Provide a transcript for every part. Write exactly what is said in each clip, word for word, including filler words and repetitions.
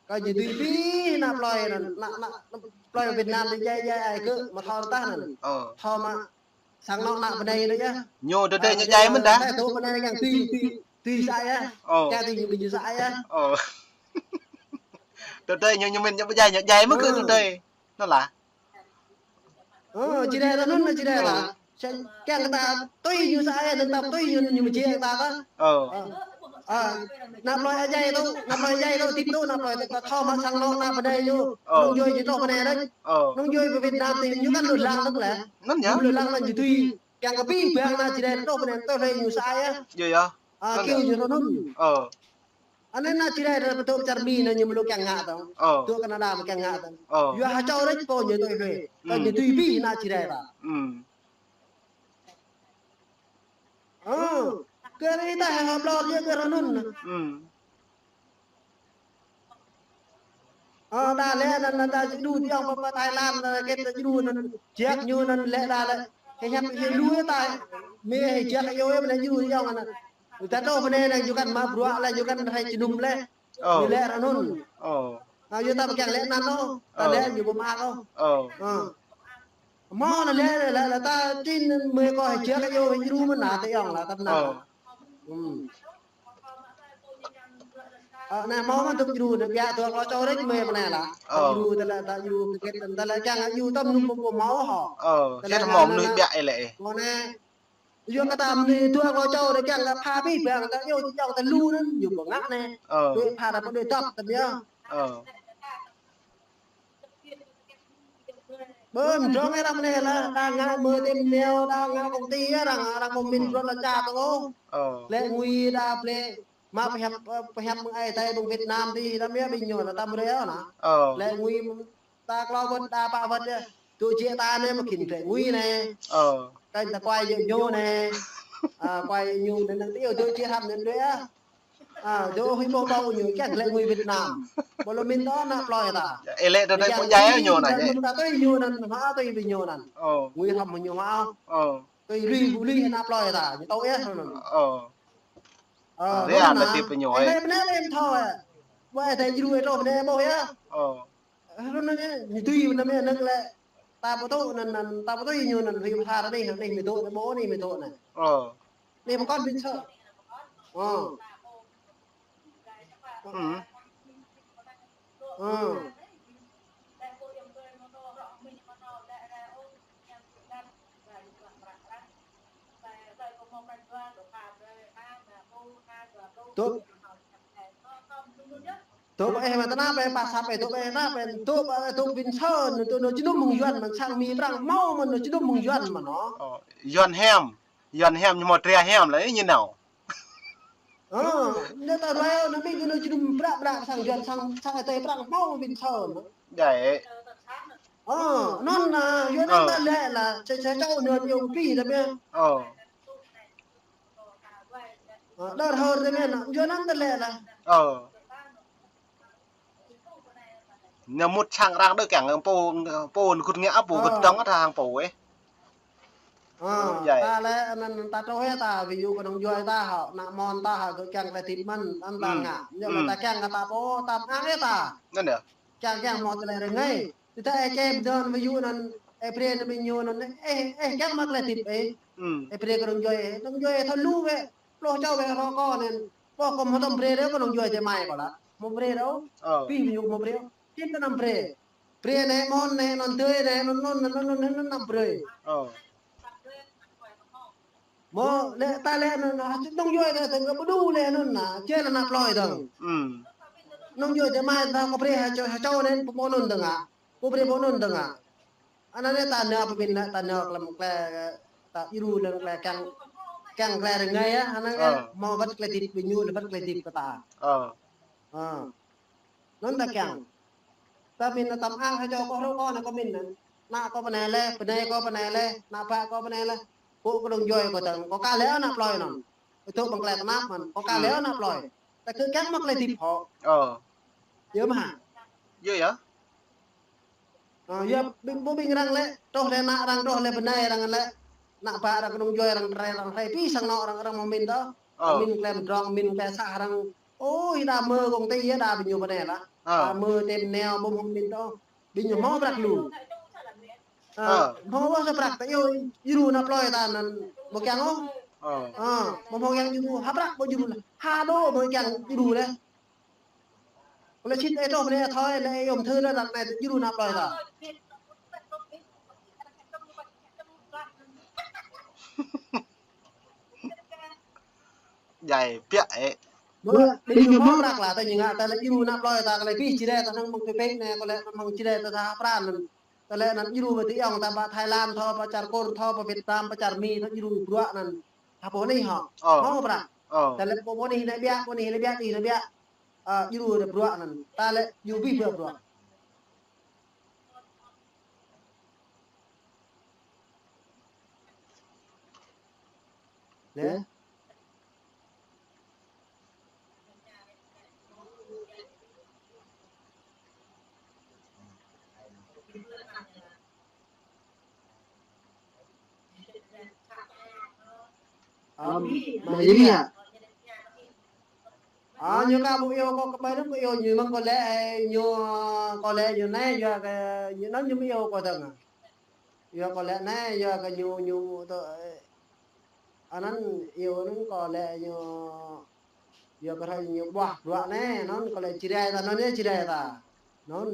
Kơ ñu tui ƀing ană plơi anŭn, ană, ană plơi Việt Nam tui djai, djai ai kơ, mă thâo tah anŭn. Ơ. Thâo mă sang anŏ ană bơnai anŭn yơh. Ñu tơdơi ñu djai mơ̆n dah. Tơdơi tŭ bơnai kiăng tui, tui, tui sa yơh. Ơ. Kiăng tui ñu ƀing ñu sa yơh. Ơ. Tơdơi ñu, ñu mĭn ñu ƀu djai, ñu djai mơ̆n kơ tơdơi. Anŭn lah. Ơ, či rai ta anŭn, či rai ta. Kiăng ta tui ñu sa ai, anŭn ta tui ñu, ñu mơ̆ či ta ta. Ơ. Ơ. Ơ. Ană plơi djai tŭ, ană plơi djai tŭ, tip tŭ, ană plơi ta thâo mă sang anŏ ană bơnai ñu. Ơ. Nông djuai či truh bơnai đôč. Ơ. Nông djuai pơ Việt Nam tui ñu kăn lu lăng lăng lĕ. Anŭn yơh. Lu lăng lăng či tui. Kiăng kơ ƀing bang ană či rai truh bơnai truh rai ñu sa ai. Yơh yơh. Ơ, anŭn kiăng yơh. Ñu anŭn. Ơ. Anai ană či rai, rai pơtô čar Mi anai ñu mluk kiăng ngă tong. Ơ. Tŭ Canada mă kiăng ngă tong. Ơ. Yua ha čô rĕč pô ñu tui hê. Kơ ñu tui ƀing ană či rai ta. Ơ. Kơ ri ta hă hlâo yơh kơ rơnŭn. Ơ, đa lĕ anŭn, anŭn đa djru ti yong pơ, pơ Thái Lan, anŭn kĕt djru anŭn, jak ñu anŭn lĕ đa lĕ. Hê hiăp hê lu ta, mê hê jak yơh, mê djru ti yong anŭn. Ta tŭ mơnê anŭn, ñu kăn mă bruă lĕ, ñu kăn rai jơnum lĕ. Ơ. Ñu lĕ rơnŭn. Ơ. Anŭn yơh ta ƀu kiăng lĕ anŭn ôh. Ta lĕ ñu ƀu mă ôh. Ơ. Ơ. Hmâo anŭn lĕ, lĕ, lĕ ta čin mê kơ hê jak yơh, hê djru mơ̆n anŭn ti yong lah ta anŭn. Ơ. Ơ, anai hmâo mă tŭk djru anŭn biă tŭ kơ čô rĕč mê mơnai lah. Ơ. Djru ta lĕ, ta djru kĕt ta lĕ kiăng djru tơm nŭm pô pô hmâo hŏ. Ơ, ta lĕ hmâo mơnuih biă ê lĕ. Kơ anai yua kơ ta mơnuih tŭ kơ čô rĕč kiăng kơ pha ƀing bang ta yơh či yong ta lu anŭn, yua pơngă anai. Ơ. Tui pha ta pơdơi tŏp ta biă. Ơ. Ƀơi mdrŏng arăng mơnai lah, arăng ngă mơ̆ tơm neo, arăng ngă công ty, arăng, arăng mơ̆ min brot la ča tơ̆ng ôh. Ơ. Lĕ ngui đa plĕ, mă pơhiăp, pơhiăp mơ̆ng ai tai ƀơi Việt Nam ti, đa mia ƀing ñu anŭn ta mơrê anŭn. Ơ. Lĕ ngui ta klâo wơ̆t, đa pă wơ̆t yơh. Tŭ jĕ ta anai mă khĭn plĕ ngui anai. Ơ. Kăn ta kuai yơh ñu anai. Ơ, kuai yơh ñu anai, anŭn ti yơh tŭ jĕ hăm anŭn đuaĭ ah. Ơ, dŏ hui ƀôh ƀâo ñu kiăng lĕ ngui Việt Nam. Ƀôh lu mĭn tơ ană plơi ta. Ê lĕ tơdơi pô djai ñu anŭn yơh. Ta tui ñu anŭn, hă tui ƀing ñu anŭn. Ơ. Ngui hăm ñu hă. Ơ. Tui lui ƀu lui ană plơi ta, ñu tŭ yơh anŭn. Ơ. Ơ, ria anŭn anai tip ñu ê. Ê, anai bơnai lĕ thâo ê. Ƀơi ta djru ê truh bơnai ƀôh yơh. Ơ. Ơ, anŭn anai, ñu tui anŭn mơ̆ anŭn lĕ. Ta ƀu tŭ anŭn, anŭn, ta ƀu tui ñu anŭn, hui pha ta anai, anai mơ̆ tŭ, anai ƀôh anai mơ̆ tŭ anai. Ơ. Anai mơ̆ kăn ƀing sơ. Ơ. Ơ. Tŭ. Tŭ ƀơi ih mă tơnap ƀơi, pă sap ƀơi, tŭ ƀơi tơnap ƀơi, tŭ ƀơi, tŭ Vin Sơn, tŭ anŭn jơnum mơ̆ng Yuan mơ̆n, sang Mi prăng hmâo mơ̆n, anŭn jơnum mơ̆ng Yuan mơ̆n anŭn. Ơ, Yuan hiam. Yuan hiam ñu hmâo tria hiam lĕ ñu nao. Ơ, anŭn ta ruai ôh, anŭn ƀing kơ anŭn jơnum prăk prăk sang Yuan sang, sang ai tai prăng hmâo Vin Sơn. Djai. Ơ, anŭn anŭn, yua anŭn ta lĕ lah, čơ, čơ čô anŭn yơh ƀing ta biă. Ơ. Ơ, đơr hơr ta biă anŭn, yua anŭn ta lĕ lah. Ơ. Ñu mŭt sang arăng đôč kiăng pô, pô gŭt ngă pô gŭt dŏng ta hăng pô ê. Ơ, djai. Ta lĕ anŭn ta truh ê ta, ví dụ kơ nông djuai ta hŏ, ană mon ta hŏ, kơ kiăng tơlơi tip mơ̆n, anŭn ta ngă. Ñu ta kiăng kơ ta pô, ta mơ̆ng ê ta. Anŭn yơh. Kiăng kiăng hmâo tơlơi rơngai. Tơdah ê čem dơ̆ng ví dụ anŭn, ê brơi anŭn ƀing ñu anŭn, ê, ê, kiăng mă tơlơi tip ê. Ê brơi kơ nông djuai, nông djuai thâo lu wĕ. Ploh čô wĕ rơkâo anŭn. Ploh kơ hmâo tơm brơi đôč kơ nông djuai tơmai pô lah. Hmâo brơi đôč. Ơ. Pi ƀing ñu hmâo brơi. Čin tơ anăm brơi. Brơi anai, mon anai, anŭn tơi anai, anŭn, anŭn, anŭn brơi. Ơ. Mơ̆ lĕ ta lĕ anŭn, anŭn, nông djuai ta tơ̆ng kơ ƀu đu lĕ anŭn anŭn, či lĕ ană plơi tơ̆ng. Nông djuai tơmai ta kơ brơi ha čô, ha čô anŭn, pô anŭn tơ̆ng ah. Pô brơi pô anŭn tơ̆ng ah. Anŭn anai ta nao pơmĭn anai, ta nao klăm klĕ, ta djru lĕ klĕ kiăng, kiăng klĕ rơngai ah, anŭn anai, hmâo wơ̆t klĕ tip ƀing ñu, lĕ wơ̆t klĕ tip kơ ta. Ơ. Anŭn ta kiăng. Ta mĭn ta tăm ang ha čô kơ rơkâo anai kơ mĭn anŭn. Ană kơ bơnai lĕ, bơnai kơ bơnai lĕ, ană bă kơ bơnai lĕ. Pô kơ nông djuai kơ tơ̆ng, kơ ka lĕ ană plơi anŭn. Tŭ ƀăng klĕ tơnap mơ̆n, kơ ka lĕ ană plơi. Ta kơ kiăng mă klĕ tip hŏ. Ơ. Yơh mơ̆ hă? Yơh yơh. Ơ, yơh, ƀing, ƀing arăng lĕ, truh lĕ ană arăng, truh lĕ bơnai arăng lĕ. Ană bă arăng kơ nông djuai arăng rai, arăng rai, pi sang anŏ arăng, arăng mơ̆ mĭn tơ. Ơ. Mĭn klĕ mdrŏng, mĭn klĕ sah arăng. Ôi, đa mơ̆ gong tê yơh, đa ƀing ñu bơnai lah. Ơ. Ơ, mơ tem neo bom hông min to. Ƀing ñu hmâo prăk lu. Ơ. Ơ, hmâo ƀôh sa prăk ta yua, yua ru ană plơi ta anŭn ƀu kiăng ôh. Ơ. Ơ, ƀu hmâo kiăng yua ru, ha prăk ƀu yua ru lĕ. Ha đô ƀu kiăng yua ru lĕ. Kơ lĕ čih ê tŏ mơnê thoi lĕ yôm thư lĕ ră anai yua ru ană plơi ta. Djai piă ê. Mơ, ƀing ñu hmâo prăk lah, ta ñu ngă, ta lĕ yua ru ană plơi ta, kơ lĕ pih Jrai ta hăng mơ̆ng pĕ pĕ anai, kơ lĕ mơ̆ng Jrai ta, ta ha pran anŭn. Ta lĕ anŭn yua ru ƀơi ti yong ta ƀă Thái Lan thâo, ƀă čar Kur thâo, ƀă Việt Nam, ƀă čar Mi thâo yua ru bruă anŭn. Ha pô anai hŏ. Ơ. Hmâo prăk. Ơ. Ta lĕ pô, pô anai anai ƀiă, pô anai anai ƀiă, anai ƀiă. Ơ, yua ru ƀiă bruă anŭn. Ta lĕ yua ru ƀiă bruă. Nè. Ơ, mă jiri hă? Ơ, ñu ka ƀu iâu kâo kơ ƀai anŭn kơ iâu ñu mơ̆ng kâo lĕ, ñu, kâo lĕ ñu anai, yua kơ ñu anŭn ñu ƀu iâu kâo dơ̆ng. Yua kâo lĕ anai, yua kơ ñu, ñu tơ, ơ, anŭn iâu anŭn kâo lĕ ñu, yua kơ hrơi ñu ƀuah bruă anai, anŭn kâo lĕ Jrai ta, anŭn yơh Jrai ta. Anŭn.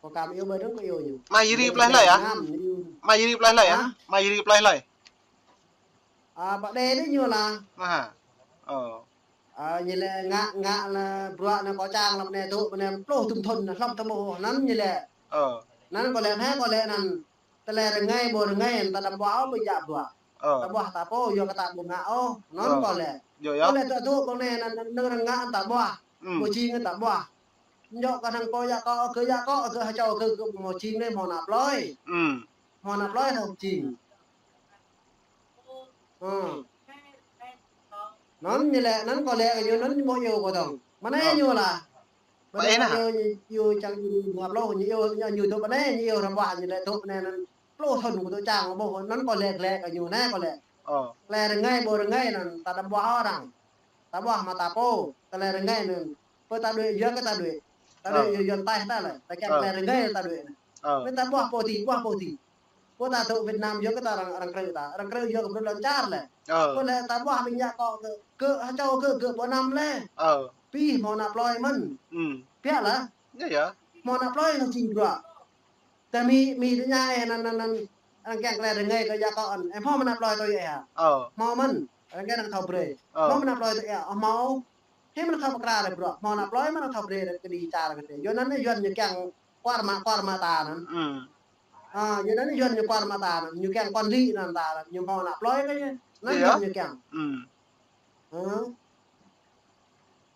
Kâo ka ƀu iâu ƀai anŭn kơ iâu ñu. Mă jiri plơi hlơi ah? Mă jiri plơi hlơi ah? Hă? Mă jiri plơi hlơi? Ơ, ƀă đe đĭ ñu lah. Ơ. Ơ, ñu lĕ ngă, ngă lĕ bruă anai kâo čang lăm anai tŭ, anai pluh tŭm thŭn, hlŏm tơmŭ, anŭn ñu lĕ. Ơ. Anŭn kâo lĕ, hă, kâo lĕ anŭn. Tơlơi rơngai, ƀu rơngai, ta đăm ƀuah ôh, ƀu djă bruă. Ơ. Ta ƀuah ta pô, yua kơ ta ƀu ngă ôh, anŭn kâo lĕ. Yua, yua. Kâo lĕ ta tŭ, kâo anai anŭn, anŭn rơngai ta ƀuah. Ƀu jing ta ƀuah. Ñu kơ hăng pô djă akŏ, kơ djă akŏ, kơ ha čô, kơ, kơ ƀu jing anai hmâo ană plơi. Hmâo ană plơi hmâo jing. Ơ. Anŭn ñu lĕ, anŭn kâo lĕ kơ ñu, anŭn ñu ƀu iâu kâo dơ̆ng. Mơnai ñu lah. Ƀă anai ñu, ñu čang ñu ƀu hlâo, ñu iâu, ñu, ñu tŭ ƀă anai, ñu iâu rơbah, ñu lĕ tŭ ƀă anai anŭn. Pluh thŭn kâo tŭ čang ƀôh, anŭn kâo lĕ, lĕ kơ ñu anai kâo lĕ. Tơlơi rơngai, ƀu rơngai anŭn, ta đăm ƀuah ôh arăng. Ta ƀuah mă ta pô, tơlơi rơngai anŭn. Pơ ta đuaĭ, yua kơ ta đuaĭ. Ta đuaĭ, yua, yua taih ta lĕ, ta kiăng tơlơi rơngai ta đuaĭ anŭn. Pơ ta ƀuah pô ti, ƀuah pô ti. Pô ta tŭ Việt Nam yua kơ ta arăng, arăng krư̆ ta. Arăng krư̆ yua kơ bruă lŏn čar lĕ. Ơ. Pô lĕ ta ƀuah ƀing djă akŏ kơ, kơ ha čô kơ, kơ ƀu năm lĕ. Ơ. Pih hmâo ană plơi mơ̆n. Hm. Biă lah. Yơh, yơh. Hmâo ană plơi hmâo jing bruă. Ta Mi, Mi tơña ê, anŭn, anŭn, anŭn. Arăng kiăng tơlơi rơngai kơ djă akŏ anŭn. Ê, hmâo mơ̆n ană plơi tui ê hă? Ơ. Hmâo mơ̆n. Arăng kiăng arăng thâo brơi. Ơ. Hmâo mơ̆n ană plơi tui ê hă? Hmâo. Hĭ mơ̆n thâo pơkra rai bruă. Hmâo ană plơi mơ̆n thâo brơi rai kơ đi čar kơ tê. Yua anŭn yua ñu kiăng kuar mă, kuar mă ta anŭn. Hm. Ơ, yua anŭn Yuan ñu kuar mă ta anŭn, ñu kiăng quản lý anŭn ta anŭn, ñu hmâo ană plơi kơ ñu. Anŭn Yuan ñu kiăng. Ơ.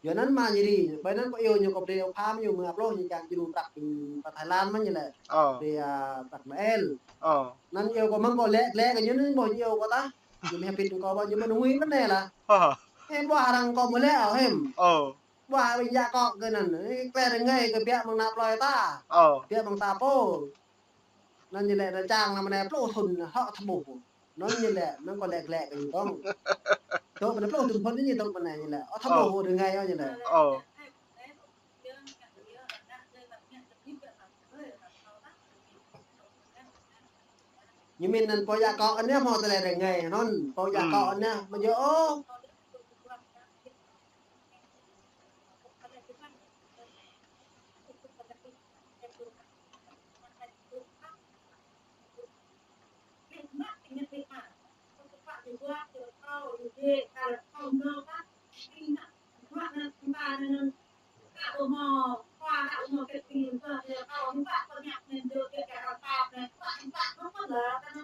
Yua anŭn mă ñu ri, ƀơi anŭn kâo iâu ñu kơ brơi ôh pham ñu mơ̆ng aploh ñu kiăng djru prăk, ơ, pơ Thái Lan mơ̆n ñu lĕ. Ơ. Brơi, ơ, prăk mơel. Ơ. Anŭn iâu kâo mơ̆ng kâo lĕ, lĕ kơ ñu anŭn ƀu ñu iâu kâo tah. Ñu mơ̆ hơbĭt kâo ƀu ñu mơ̆ nui mơ̆n anai lah. Ơ. Ê, ƀuah arăng kâo mơ̆ lĕ ôh hĭm. Ơ. Ƀuah ƀing djă akŏ kơ anŭn, ê, klĕ rơngai kơ biă mơ̆ng ană plơi ta. Ơ. Biă mơ̆ng ta pô. Anŭn ñu lĕ anŭn čang anŭn mơnai pluh thŭn hŏ tơƀuh. Anŭn ñu lĕ, anŭn kâo lĕ glĕ kơ ñu dơ̆ng. Dŏ mơnai pluh thŭn phŭn ñu dŏ mơnai ñu lĕ. Ơ, tơƀuh rơngai ơ ñu lĕ. Ơ. Ñu mĭn anŭn pô djă akŏ anai hmâo tơlơi rơngai, anŭn pô djă akŏ anai, mơ̆ yơh ôh.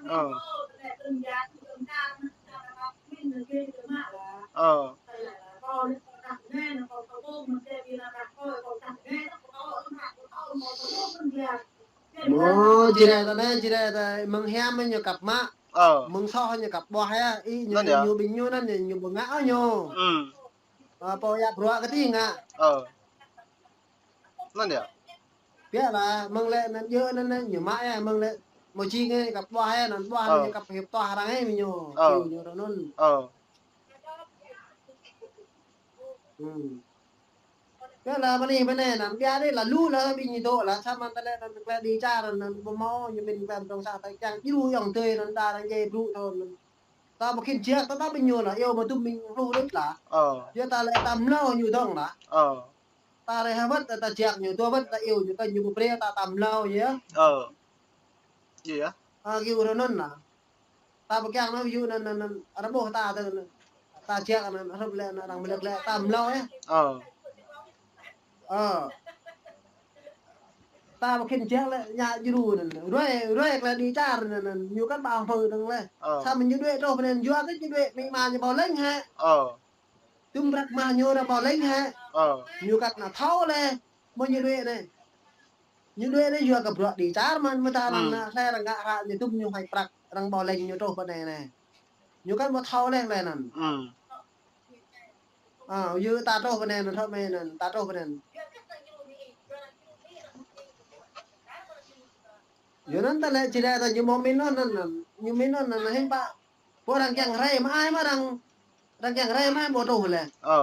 Ơ. Ơ. Mơ̆ Jrai ta anai, Jrai ta mơ̆ng hiam ñu kăp mă. Ơ. Mơ̆ng soh ñu kăp ƀuah yơh. Ih, ñu, anŭn yơh, ñu ƀing ñu anŭn ñu, ñu ƀu ngă ôh ñu. Ơ, pô djă bruă kơ tih ngă. Ơ. Anŭn yơh. Biă lah, mơ̆ng lĕ anŭn yơh anŭn, anŭn ñu mă yơh, mơ̆ng lĕ mơ̆ jing ê kăp ƀuah yơh, anŭn ƀuah anŭn ñu kăp hiăp tuah arăng ê mơ̆ ñu. Ơ. Kiu ñu rơnŭn. Ơ. Hm. Yua lah mơ̆ng anai mơ̆ng anai anŭn, biă đôč lah lu lah ƀing ñu dŏ lah, samơ̆ tơlơi anŭn tơlơi đi čar anŭn, ƀu hmâo ñu mĭn tơlơi dŏng sa tơlơi kiăng, djru ayŏng adơi anŭn, ta arăng djai brŭ thâo anŭn. Ta ƀu khĭn jak, ta, ta ƀing ñu lah, iâu mơ̆ tŭm ƀing hluh đôč lah. Ơ. Yua ta lĕ ta mlâo ñu dơ̆ng lah. Ơ. Ta rai hơwơ̆t ta jak ñu, dua wơ̆t ta iâu ñu, kơ ñu ƀu brơi ta, ta mlâo ñu yơh. Ơ. Yơh. Ơ, kiăng rơnŭn lah. Ta ƀu kiăng anŭn, yu anŭn, anŭn, anŭn, arăng ƀuh ta tơ, ta jak anŭn, hrup lĕ anŭn, arăng mlĕk lĕ, ta mlâo yơh. Ơ. Ơ. Ta ƀu khĭn jak lĕ, ñă djru anŭn. Ruai, ruai tơlơi đi čar anŭn, anŭn, ñu kăn ƀu hmư̆ dơ̆ng lĕ. Ơ. Samơ̆ ñu đuaĭ truh pơ anai, yua kơ ñu đuaĭ, amĭ ama ñu ƀu leng hĕ. Ơ. Tŭm prăk mah ñu arăng ƀu leng hĕ. Ơ. Ñu kăn anŭn thâo lĕ, mơ̆ ñu đuaĭ anai. Ñu đuaĭ anai yua kơ bruă đi čar mơ̆n, mơ̆ ta anŭn, hmm, anŭn, hlơi arăng ngă hră ñu tŭm ñu hai prăk, arăng ƀu leng ñu truh pơ anai anai. Ñu kăn ƀu thâo lĕ tơlơi anŭn. Hmm. Ơ, yua ta truh pơ anai anŭn, thâo mơ̆ anŭn, ta truh pơ anai anŭn. Yua anŭn ta lĕ či rai ta ñu hmâo mĭn anŭn, anŭn, anŭn, ñu mĭn anŭn, anŭn, anŭn, hiư̆m pă. Pô arăng kiăng rai mơ̆ ai mơ̆ arăng, arăng kiăng rai mơ̆ ai ƀu truh lĕ. Ơ.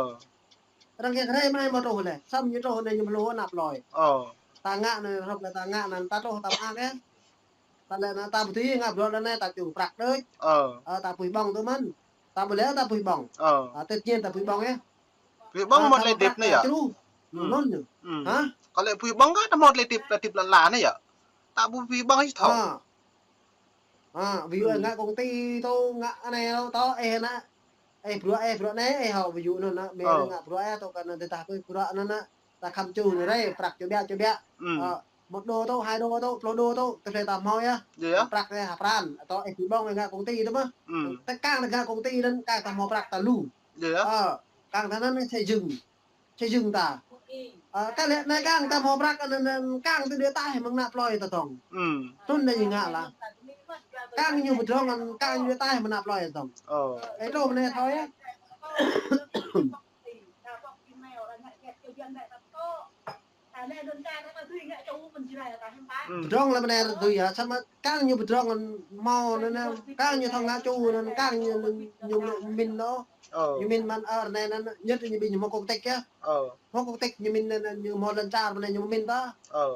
Arăng kiăng rai mơ̆ ai ƀu truh lĕ. Samơ̆ ñu truh anai ñu mlâo anăp plơi. Ơ. Ta ngă anŭn, hrup lĕ ta ngă anŭn, ta truh ta mă yơh. Ta lĕ anŭn ta ƀu dưi ngă bruă lĕ anai ta ču prăk đôč. Ơ. Ơ, ta pui ƀơ̆ng tŭ mơ̆n. Ta ƀu lĕ ta pui ƀơ̆ng. Ơ. Ơ, tất nhiên ta pui ƀơ̆ng yơh. Pui ƀơ̆ng, ơ, mơ̆ ta lĕ pui dip prăk anai ta yơh. Čru. Hmm. Anŭn ñu. Hmm. Hă? Kơ lĕ pui ƀơ̆ng kơ ta mơ̆ lĕ dip, ta dip lăn la anai yơh. Ta ƀu pui ƀơ̆ng ih thâo. Ơ. Ha, ví dụ, hmm, ngă công ty tơ, ngă anai tơ, tơ, ê, anŭn. Ê, bruă, ê, bruă anai, ê, hŏ, ví dụ anŭn, anŭn, mơ̆, ơ, ngă bruă, ê, tơ, kơ anŭn, tơdah kơ bruă anŭn, anŭn, ta khăm ču anŭn rai, prăk čô ƀiă, čô ƀiă. Hmm. Ơ, một đô tơ, hai đô tơ, pluh đô tơ, tơdah ta hmâo yơh. Yơh. Prăk anai, ha pran, tơ, ê, pui ƀơ̆ng, ngă công ty tơ mơ̆. Hmm. Tơ kang ngă công ty anŭn, kang ta hmâo prăk ta lu. Yơh. Ơ, kang ta anŭn, xây dựng. Xây dựng ta. Ơ, kơ lĕ anai kang ta hmâo prăk anŭn, anŭn, kang tơ đuaĭ ataih mơ̆ng anăp plơi ta dơ̆ng. Hmm. Tŭn anai ñu ngă lah. Kang ñu pơdrŏng anŭn, kang ñu đuaĭ ataih mơ̆ng anăp plơi ta dơ̆ng. Ơ. Ê, truh pơ anai thâo yơh. Hmm. Pơdrŏng lĕ pơ anai tui yơh, samơ̆ kang ñu pơdrŏng anŭn hmâo anŭn, anŭn, kang ñu thâo ngă ču anŭn, kang ñu, ñu, ñu mĭn anŭn. Ơ. Ñu mĭn mơ̆n, ơ, anai anŭn, nhất ñu ƀing ñu hmâo quốc tịch yơh. Ơ. Hmâo quốc tịch ñu mĭn anŭn, anŭn, ñu hmâo lŏn čar pơ anai ñu mĭn ta. Ơ.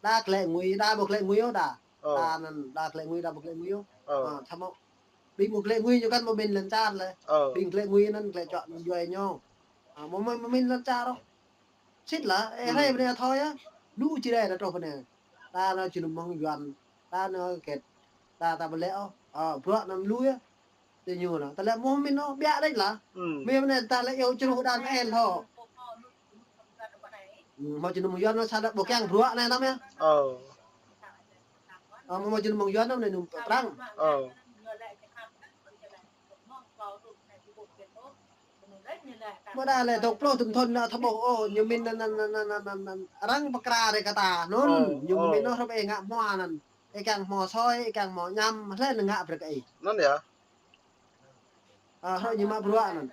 Đa glaĭ ngui, đa ƀu glaĭ ngui ôh đa. Ơ. Đa anŭn, đa glaĭ ngui, đa ƀu glaĭ ngui ôh. Ơ. Ơ, samơ̆ ƀing ƀu glaĭ ngui ñu kăn mơ̆ mĭn lŏn čar lĕ. Ơ. Ƀing glaĭ ngui anŭn glaĭ čuă anŭn djuai ñu. Ơ, mơ̆, mơ̆, mơ̆ mĭn lŏn čar ôh. Sĭt lah, ê, hmm, rai pơ anai thâo yơh. Lu či rai ta truh pơ anai. Ta anŭn jơnum mơ̆ng Yuan. Ta anŭn hơget. Ta, ta ƀu lĕ ôh. Ơ, bruă anŭn lu yơh. Tơ ñu lah. Ta lĕ mơ̆ mĭn ôh, ƀiă đôč lah. Hmm. Mơ̆ pơ anai ta lĕ iâu čruh đan en thâo. Hmm, mơ̆ jơnum mơ̆ng Yuan anŭn sa đa ƀu kiăng bruă anai tơm yơh. Ơ. Ơ, mơ̆, mơ̆ jơnum mơ̆ng Yuan anŭn anai anŭn prang. Ơ. Mơ̆ đa lĕ dŏ pluh tŭm thŭn anŭn thâo ƀuh ôh, ñu mĭn anŭn, anŭn, anŭn, anŭn, anŭn, arăng pơkra rai kơ ta, anŭn, ơ, ñu mĭn, ơ, anŭn hrup ê ngă hmua anŭn, ê kiăng hmua soi, ê kiăng hmua añăm, hlơi anŭn ngă brơi kơ ê. Anŭn yơh. Ơ, hrup ñu mă bruă anŭn.